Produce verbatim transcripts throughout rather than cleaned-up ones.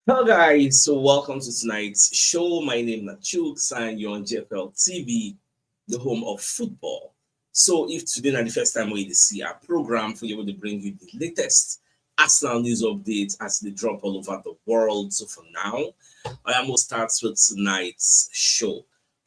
Hello, guys. So, welcome to tonight's show. My name is Chooks, and you're on J F L T V, the home of football. So, if today na the first time wey you dey see our program, for you to bring you the latest Arsenal news updates as they drop all over the world. So, for now, I am going to start with tonight's show.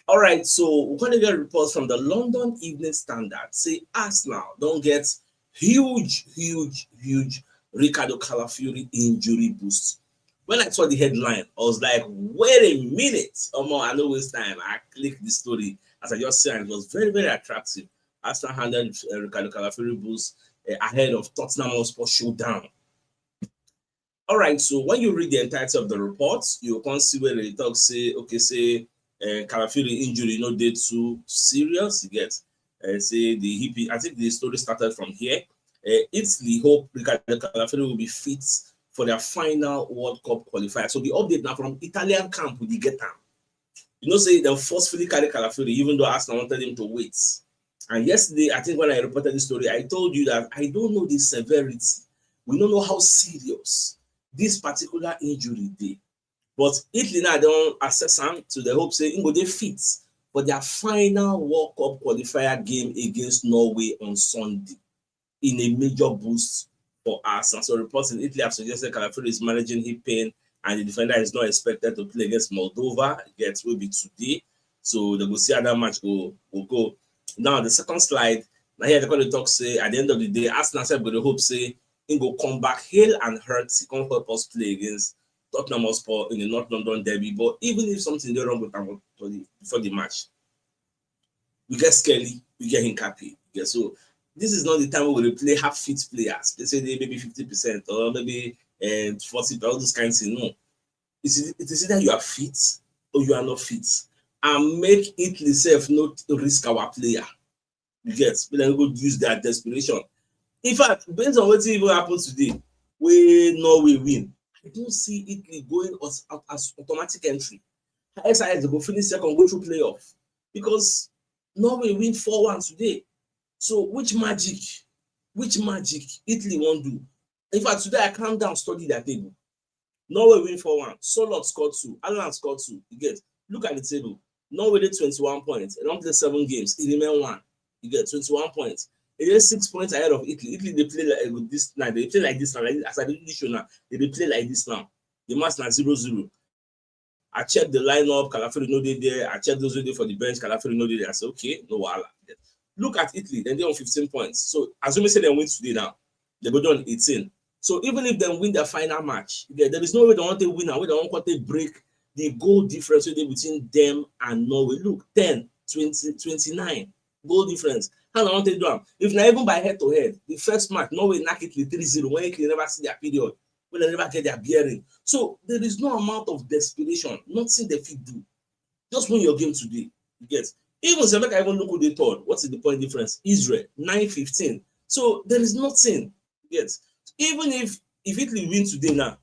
All right, so we're going to get reports from the London Evening Standard. Say Arsenal don't get huge, huge, huge Ricardo Calafiori injury boost. When I saw the headline, I was like, "Wait a minute, Omo, I no waste time." I clicked the story as I just said, it was very, very attractive. Arsenal handed uh, Ricardo Calafiori boost uh, ahead of Tottenham Hotspur showdown. All right, so when you read the entirety of the report, you can see where they talk say, okay, say uh, Calafiori injury no dey too serious. You get, uh, say the hip. I think the story started from here. Uh, Italy hope Ricardo Calafiori will be fit for their final World Cup qualifier. So the update now from Italian camp, we dey get am. You know, say they forcefully carry Calafiori, even though Arsenal wanted him to wait. And yesterday, I think when I reported this story, I told you that I don't know the severity. We don't know how serious this particular injury dey. But Italy now don assess am, so they hope say he go dey fit for their final World Cup qualifier game against Norway on Sunday in a major boost for Arsenal. So reports in Italy have suggested Calafiori is managing hip pain and the defender is not expected to play against Moldova. Get will be today. So they go see how that match go will go. Now the second slide. Now here they call the talk say at the end of the day, Arsenal said go dey hope say he go come back hale and hearty, come help us play against Tottenham Hotspur in the North London derby. But even if something dey wrong with him for the, before the match, we get Skelly, we get Hincapié. Yeah, so this is not the time we will play half fit players. They say they maybe fifty percent or maybe uh, forty, all those kinds of things. No. It is, it is either you are fit or you are not fit. And make Italy self not risk our player. You get, but then go use their desperation. In fact, based on what even happened today, we Norway win. I don't see Italy going as, as automatic entry. S I S go finish second, go through playoff because Norway win four one today. So which magic, which magic Italy won't do? In fact, today I calm down, study their table. Norway win four one. Solot scored two. Alan scored two. You get, look at the table. Norway did twenty-one points. They don't play seven games. It remain one. You get twenty-one points. It is six points ahead of Italy. Italy they play like uh, this now. They play like this now. Like, as I did show now, they, they play like this now. The match now zero zero. I checked the lineup. Calafiori no dey there. I checked those who dey for the bench. Calafiori no dey there. I said, okay, no wahala. Look at Italy. Then they on fifteen points. So assuming say they win today now, they go down eighteen. So even if they win their final match, there is no way they want to win and they want to break the goal difference between them and Norway. Look, ten, twenty, twenty-nine goal difference. How they want to do them? If not even by head to head, the first match, Norway knock it three zero when they never see their period, when they never get their bearing. So there is no amount of desperation, nothing they fit do. Just win your game today. You get, even Zemeka even look who they third. What is the point difference? Israel, nine fifteen. So there is nothing. Yes. Even if if Italy win today now,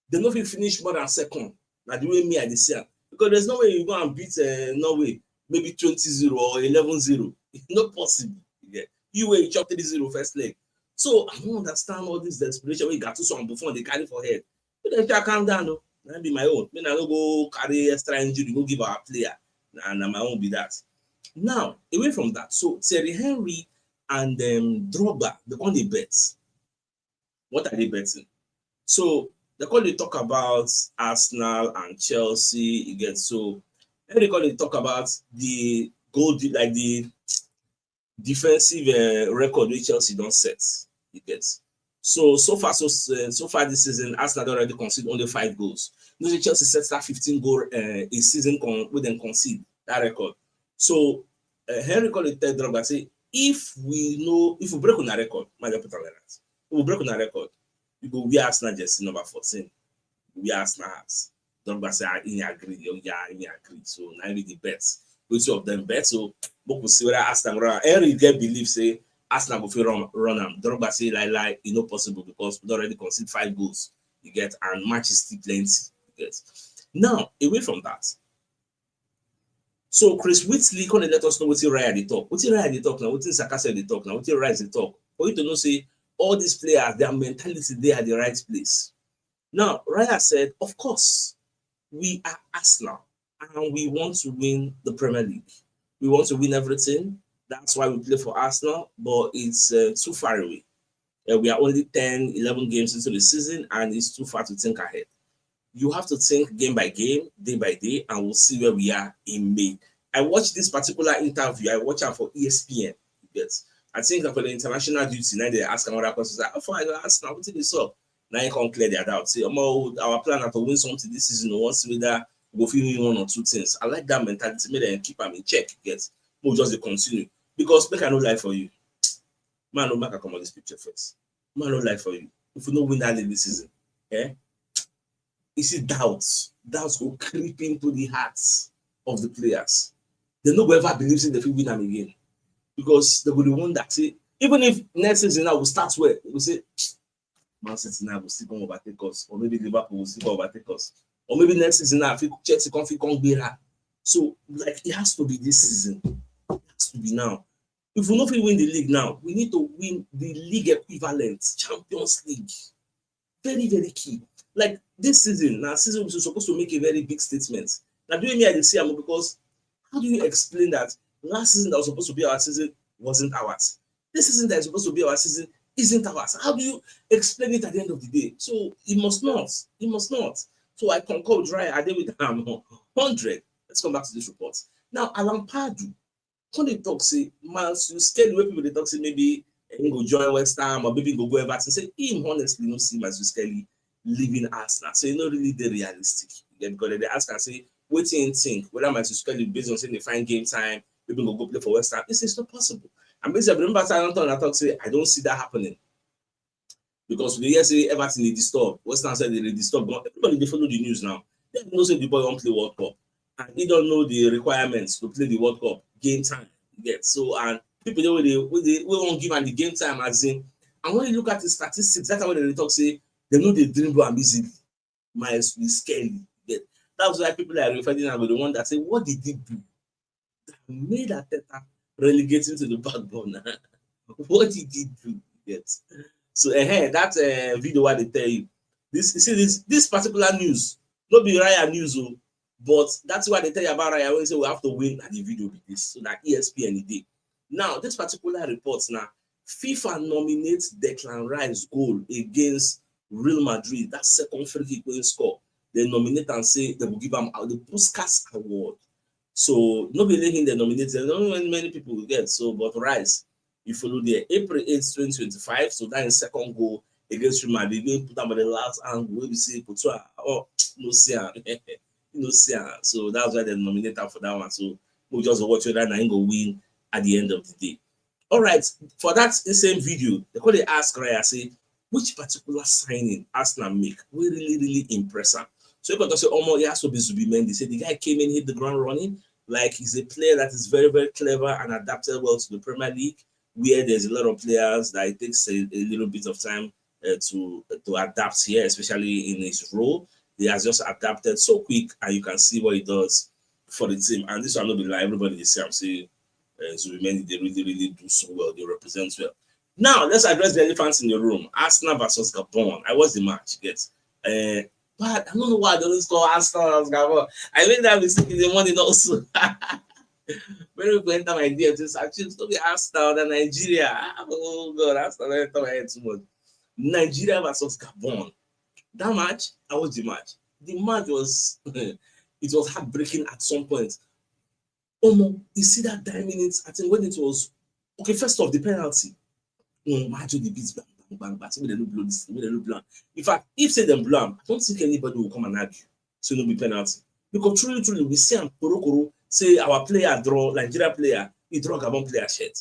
they no fit finish more than second. Now the way me I dey see am. Because there's no way you go and beat uh, Norway maybe twenty zero or eleven zero. It's not possible. Yeah. You were you chop three zero first leg. So I don't understand all this desperation we got to some before they carry for head. But then I calm down though. That be my own. Mean I no go carry extra injury, go give our player. And my own be that. Now, away from that, so Thierry Henry and um, Drogba, they on the bet. What are they betting? So they call they talk about Arsenal and Chelsea again. So Henry call they talk about the goal, like the defensive uh, record which Chelsea don't set. You get. So so far so uh, so far this season, Arsenal already conceded only five goals. You know, Chelsea set that fifteen goal uh, a season con- with them concede that record. So uh, Henry called the third Drogba say if we know if we break on our record, my put on that. If we break on our record, you go we Arsenal jersey number fourteen. We Arsenal hats. Drogba say ah, he agree, oh, yeah, he agree. So now be the bets. Which of them bet? So we could see whether Arsenal run. Henry get believe say Arsenal go fit run run am. Drogba say lie lie, e no possible because we don already concede five goals. You get and match is still plenty. You get now away from that. So Chris Whitley come and let us know wetin Raya dey talk. Wetin Raya dey talk now? Wetin Sakasa dey talk now? Wetin Rice dey talk? For you to know say all these players, their mentality dey at the right place. Now, Raya said, of course, we are Arsenal and we want to win the Premier League. We want to win everything. That's why we play for Arsenal, but it's uh, too far away. Uh, we are only ten, eleven games into the season, and it's too far to think ahead. You have to think game by game, day by day, and we'll see where we are in May. I watched this particular interview. I watched it for E S P N. Yes, I think for the international duty now, they ask another question. Like, how far you ask now? What is up? Now you can clear their doubt. Say, "Omo, our plan na to win something this season. Once we that go fit win one or two things." I like that mentality. Make them keep am in check. Yes, we'll just dey continue, because make I no lie for you, man. No, make I come on this picture first. Man, no lie for you. If we no win that league this season, eh? You see doubts. Doubts go creep into the hearts of the players. They no go ever believe say they fit win am again, because they go dey wonder say, even if next season now we start well, we say Man City now go still come overtake us, or maybe Liverpool will still come overtake us, or maybe next season now fit Chelsea come fit come gbera. So, like, it has to be this season. It has to be now. If we no fit win the league now, we need to win the league equivalent, Champions League. Very, very key. Like, this season, now season we supposed to make a very big statement. Now, do you mean I dey see am? Because how do you explain that last season that was supposed to be our season wasn't ours? This season that is supposed to be our season isn't ours. How do you explain it at the end of the day? So it must not. It must not. So I concur with Ryan. I dey with am hundred. Let's come back to this report. Now, Alan Pardew come dey talk say Matthew Skelly, wey people dey talk say maybe he go join West Ham or maybe he go go Everton, say him honestly no see Matthew Skelly leaving Arsenal. So e no really dey realistic. Yeah, because they dey ask am say wetin him think, whether Matthew Skelly, based on say they find game time, maybe go go play for West Ham. This is not possible. And basically, I remember say I don talk say I don't see that happening. Because we dey hear say Everton dey disturb, West Ham sef dey disturb. Everybody dey follow the news now. Dem know say the boy wan play World Cup, and he don know the requirements to play the World Cup game time. You get? So, and people dey wey dey wey dey wey wan give am the game time, as in. And when you look at the statistics, that time wey dem dey talk say dem no dey dribble am easily. Miles Skelly. You get? That's why people like Rio Ferdinand go dey wonder say, what did he do that made Arteta relegate him to the back burner? What did he do? You get? So, eh, that uh, video, what they tell you, this, you see, this this particular news, no be Raya news o, but that's why they tell you about Raya when they say we have to win, and the video be this. So that E S P N e dey. Now, this particular report now, FIFA nominates Declan Rice goal against Real Madrid, that second free kick wey he score. They nominate and say they will give am out the Puskas Award. So no be only him they nominate, there no many, many people will get. So, but Rice, you follow there. April eighth, twenty twenty-five. So that is second goal against Real Madrid. They put am on the last angle. We see Couture. Oh, no see am. No see am. So that's why they nominate am for that one. So we just watch whether na him go win at the end of the day. All right, for that same video, they call dey ask Raya say which particular signing Arsenal make wey really, really impress am. So he come talk say, omo, it has to be Zubimendi. Say the guy came in, hit the ground running. Like, he's a player that is very, very clever and adapted well to the Premier League, where there's a lot of players that it takes a, a little bit of time uh, to to adapt here, especially in his role. He has just adapted so quick, and you can see what he does for the team. And this one no be lie, everybody dey see am say uh, Zubimendi dey really, really do so well, dey represent well. Now let's address the elephants in the room. Arsenal versus Gabon. I watched the match. Get uh, but I don't know why they always call Arsenal as Gabon. I made that mistake in the morning also. Many people enter my D M to say, "Actually, it's not be Arsenal, na Nigeria." Ah, oh God, Arsenal don enter my head too much. Nigeria versus Gabon. That match, I watched the match. The match was, it was heartbreaking at some point. Omo, you see that nine minutes, I think when it was, okay, first off, the penalty. Mm, Majo dey beat bang, bang, bang, bang. Say make dem no blow this, make dem no blow am. In fact, if say dem blow am, I don't think anybody will come and argue. So no be penalty. Because truly, truly, we see am koro koro, say our player draw, Nigeria player, he draw Gabon player shirt.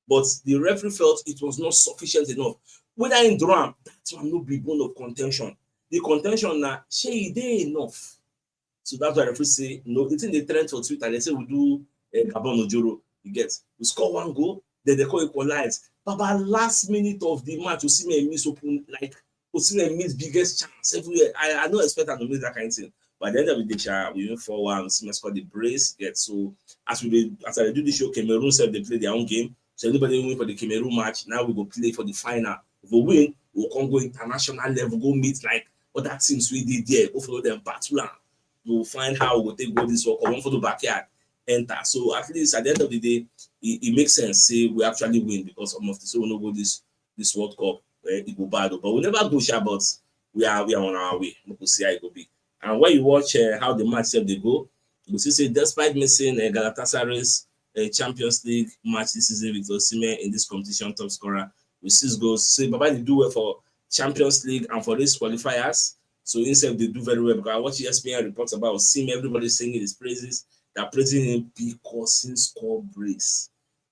But the referee felt it was not sufficient enough. Whether he draw am, that one no be bone of contention. The contention na, shey e dey enough? So that's why referee say, no, the thing dey trend for Twitter, they say we do uh, Gabon Ojoro, you get. We score one goal, then they call equalize. Baba, last minute of the match, Osimhen miss open, like, Osimhen miss biggest chance everywhere. I, I no expect am to miss that kind of thing. But at the end of the day, sha, we win four one, Osimhen scored the brace, get. So as we dey, as I do this show, Cameroon sef dey play their own game. So anybody win for the Cameroon match, now we go play for the final. If we win, we come go international level, go meet, like, other teams wey dey there, go follow them battle am. We go find how we go take go this World Cup, we wan follow backyard enter. So at least at the end of the day, e, e make sense say we actually win because of Mufti, so we no go this, this World Cup, eh, e go bad o. But we never go sha, but we are, we are on our way. We go see how e go be. And when you watch, eh, how the match sef dey go, you go see say despite missing, eh, Galatasaray's, eh, Champions League match this season with Osimhen in this competition, top scorer with six goals, say Baba dey do well for Champions League and for these qualifiers. So himself dey do very well because I watch E S P N reports about Osimhen, everybody singing his praises, they're praising him because he score brace.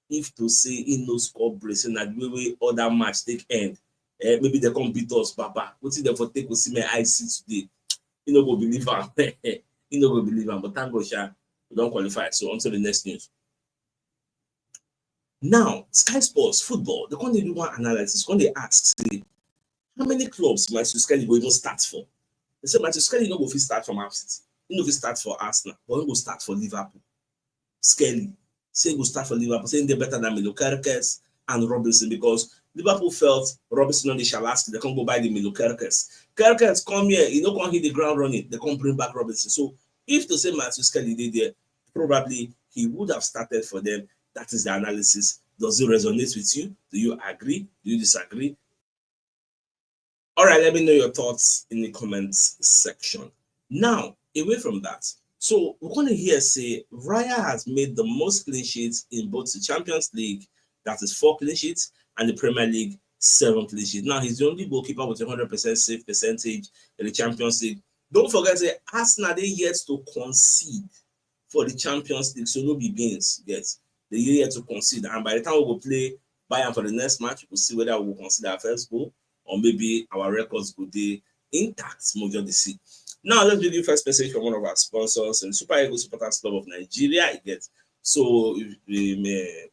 If to say he no score brace, na the way wey other match take end, eh, maybe they come beat us, Baba. Wetin dem for take Osimhen eye see today? He no go believe am. He no go believe am. But thank God, sha, we don qualify. So on to the next news. Now, Sky Sports football, they come dey do one analysis, come dey ask say, how many clubs Maestro Skelly go even start for? They say Maestro Skelly no go fit start for Man City, he no fit start for Arsenal, but he go start for Liverpool. Skelly say he go start for Liverpool, say he dey better than Milo Kerkez and Robinson because Liverpool felt Robinson no dey shalask, they come go buy the Milo Kerkez. Kerkez come here, he no come hit the ground running, they come bring back Robinson. So if to say Maestro Skelly dey there, probably he would have started for them. That is the analysis. Does it resonate with you? Do you agree? Do you disagree? All right, let me know your thoughts in the comments section. Now, away from that, so we're gonna hear say Raya has made the most clean sheets in both the Champions League, that is four clean sheets, and the Premier League, seven clean sheets. Now, he's the only goalkeeper with a hundred percent save percentage in the Champions League. Don't forget say Arsenal dey yet to concede for the Champions League, so no be beans yet. They dey yet to concede, and by the time we go play Bayern for the next match, we go see whether we go concede our first goal or maybe our records go dey intact. Mo just dey see. Now let's read the first message from one of our sponsors, the Super Eagles Supporters Club of Nigeria. You get, so if, um, eh,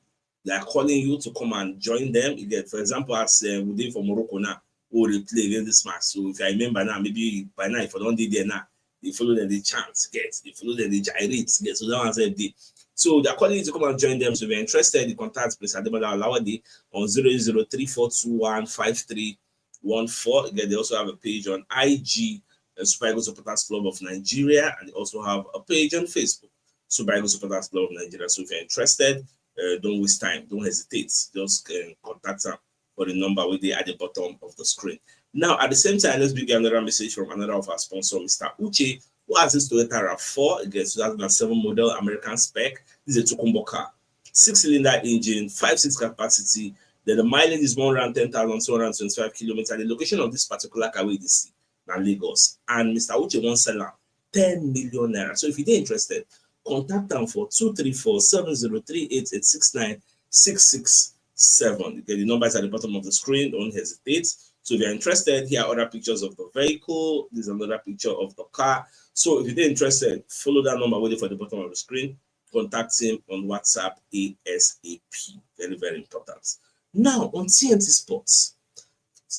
they are calling you to come and join them. You get, for example, as, uh, we dey for Morocco now, we dey play against this match. So if I remember now, maybe by now, if I don dey there now, they follow them, they chant, get, they follow them, they gyrate, get. So that one sef dey. So they're calling you to come and join them. So if you're interested, you contact Mister Ademola Olawade on zero zero three four two one five three one four. Again, they also have a page on I G, uh, Super Eagles Supporters Club of Nigeria, and they also have a page on Facebook, Super Eagles Supporters Club of Nigeria. So if you're interested, uh, don't waste time, don't hesitate. Just, uh, contact them for the number wey dey at the bottom of the screen. Now, at the same time, let's begin another message from another of our sponsors, Mister Uche, who has this Toyota rav four, again, two thousand and seven model, American spec. This is a Tokunbo car. Six-cylinder engine, five six capacity. Then the mileage is one hundred ten thousand two hundred twenty-five kilometers. The location of this particular car wey you dey see na Lagos. And Mister Uche wan sell am ten million naira. So if you dey interested, contact am for two three four seven zero three eight eight six nine six six seven. Okay, the number is at the bottom of the screen. Don't hesitate. So if you're interested, here are other pictures of the vehicle. This is another picture of the car. So if you dey interested, follow that number wey dey for the bottom of the screen. Contact him on WhatsApp A S A P. Very, very important. Now, on T N T Sports,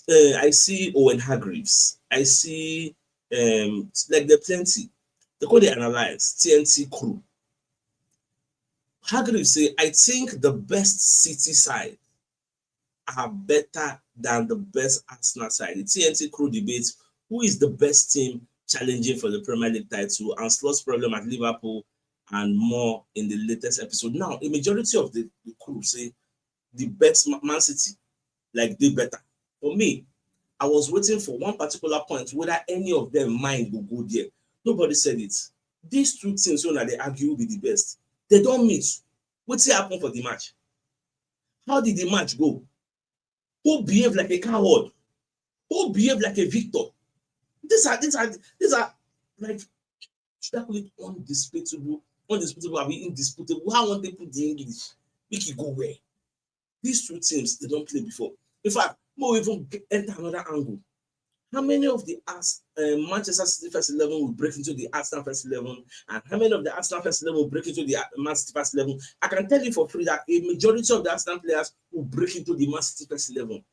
uh, I see Owen Hargreaves. I see, um, like, there plenty. They call, they analyze T N T crew. Hargreaves say, I think the best City side are better than the best Arsenal side. The T N T crew debate who is the best team challenging for the Premier League title and slots problem at Liverpool and more in the latest episode. Now, a majority of the, the crew say the best Ma-, Man City, like, they better. For me, I was waiting for one particular point, whether any of them mind will go there. Nobody said it. These two things, when they argue, will be the best. They don't meet. Wetin happen for the match? How did the match go? Who behaved like a coward? Who behaved like a victor? These are, these are, these are, like, should I call it undisputable? Undisputable, I mean indisputable. How want they put the English? Make it go well. These two teams, they don't play before. In fact, more even g-, enter another angle. How many of the Ars-, uh, Manchester City first eleven will break into the Arsenal first eleven, and how many of the Arsenal first eleven will break into the, uh, Man City first eleven? I can tell you for free that a majority of the Arsenal players will break into the Man City first eleven.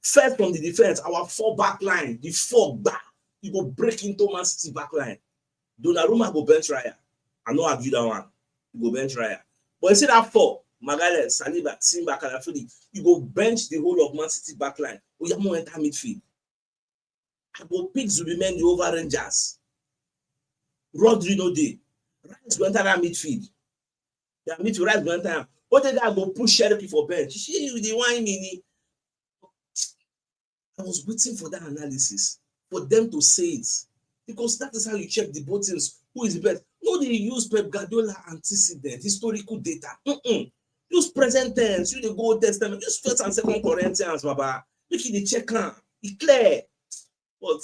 First from the defense, our four back line, the four back, you go break into Man City back line. Donnarumma go bench Raya. I no argue that one. You go bench Raya. But you see that four, Magalhaes, Saliba, Timber, Calafiori, you go bench the whole of Man City back line. Oya, mo enter midfield. I go pick Zubimendi over Rangers. Rodri no dey. Rice go enter that midfield. Their midfield, Rice go enter am. Odegaard go push Cherki for bench. You see, you dey whine me ni. I was waiting for that analysis, for them to say it, because that is how you check the buttons. Who is the best? No, they use Pep Guardiola antecedent, historical data. Mm-mm. Use present tense. You dey go Old Testament. Use First and Second Corinthians, Baba. Make you dey check am. E clear. But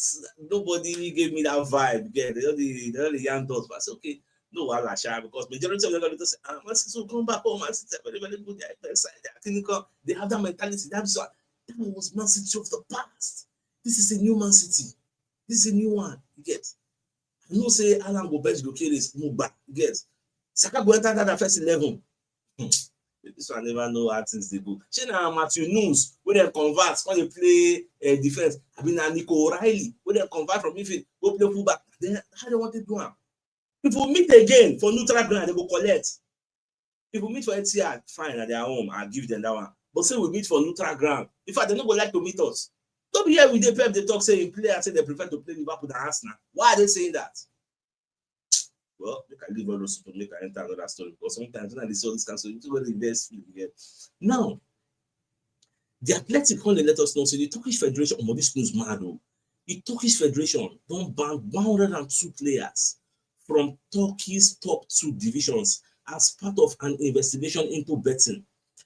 nobody gave me that vibe. Yeah, they only they only yarn us. But I say, okay, no wahala, sha, because majority of them go say, ah, Man City will come back home. Man City are very, very good. They are excited. They are clinical. They have that mentality. That's why that was Man City of the past. This is a new Man City. This is a new one. You get? I know say Alan go bench Gyökeres, Mugba. You get? Saka go enter that first eleven. Hmm. This one never know how things dey go. Shey na Matthew Nunes wey dem convert come dey play uh, defense. I mean, na Nico O'Reilly wey dem convert from midfield go play fullback. Then how they want to do am? If we meet again for neutral ground, they go collect. If we meet for Etihad, fine, at their home, I'll give them that one. But say we meet for neutral ground. In fact, they no go like to meet us. Don't be here with the Pep, they talk say in player say they prefer to play Liverpool than Arsenal. Why are they saying that? Well, make I leave all those people, make I enter another story, because sometimes when I dey see all this kind of story, you too well invest you get. Now, the Athletic come dey let us know say the Turkish Federation, omo, this news mad o. The Turkish Federation don ban one hundred and two players from Turkey's top two divisions as part of an investigation into betting.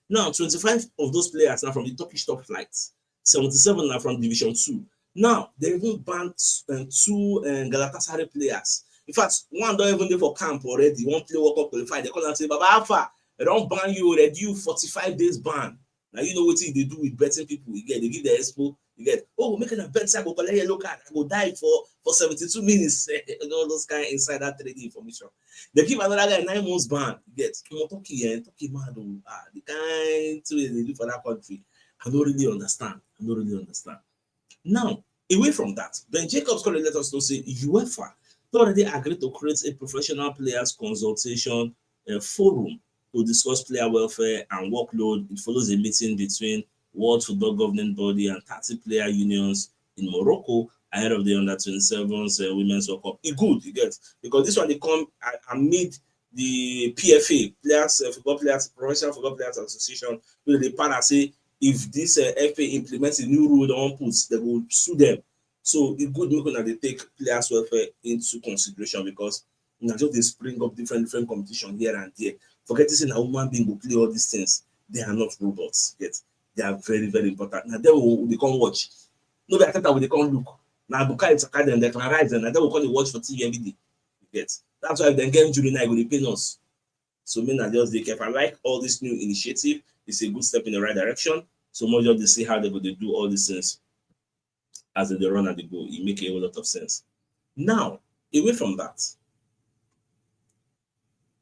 Now, twenty-five of those players na from the Turkish top flights, seventy-seven na from Division two. Now, they even ban um, two um, Galatasaray players. In fact, one don even dey for camp already, wan play World Cup qualify. They call am say, "Baba, how far? They don ban you, they do you forty-five days ban." Now you know wetin you dey do with betting people. You get, they give the expo. You get, "Oh, make una bet say I go collect yellow card, I go die for for seventy-two minutes." And all those kind insider trading information. They give another guy nine months ban. You get, omo, Turkey, eh, Turkey mad o. Ah, the kind thing wey they do for that country, I don't really understand. I don't really understand. Now, away from that, Ben Jacobs come dey let us know say UEFA don already agree to create a professional players consultation uh, forum to discuss player welfare and workload. It follows a meeting between World Football Governing Body and thirty player unions in Morocco ahead of the under twenty-sevens uh, Women's World Cup. E good, you get, because this one dey come a- amid the P F A, Players uh, Football Players Professional Football Players Association, wey dey para say if this uh, F A implements a new rule they wan put, they go sue them. So e good make una dey take players welfare into consideration, because una just dey spring up different different competition here and there. Forgetting say na human being go play all these things. They are not robots yet. They are very, very important. Na them we dey come watch. No be Arteta we dey come look. Na Bukayo Saka dem, Declan Rice dem, na them we come dey watch for T V every day. You get? That's why if dem get injury now, e go dey pain us. So make una just dey careful. I like all this new initiative. It's a good step in the right direction. So more just dey see how they go dey do all these things as they dey run and they go. It make a whole lot of sense. Now, away from that,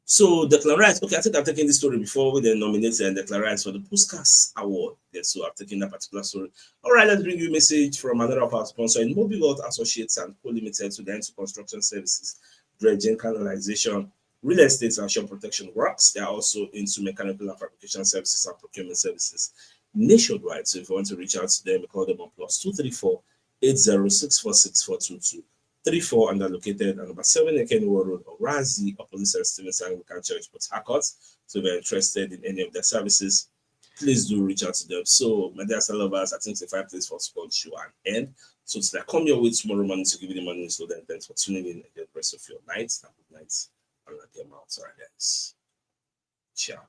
so Declan Rice, okay, I think I've taken this story before, where they nominated and Declan Rice for the Puskas Award. Yes, so I've taken that particular story. All right, let's bring you a message from another of our sponsors in Mobile World Associates and Co Limited, to the end to construction services, dredging, canalization, real estate and shore protection works. They are also into mechanical and fabrication services and procurement services nationwide. So if you want to reach out to them, call them on plus two three four eight zero six four six four two two three four, and they're located at number seven Ekenwo Road, Orazi, opposite St. Stephen's Anglican Church, Port Harcourt. So if you're interested in any of their services, please do reach out to them. So, my dear lovers, I think it's a fine place for us to come to an end. So, till I come your way tomorrow morning to give you the morning news, so then thanks for tuning in. Enjoy the rest of your night. Have a good night. And let them out. All right, guys. Ciao.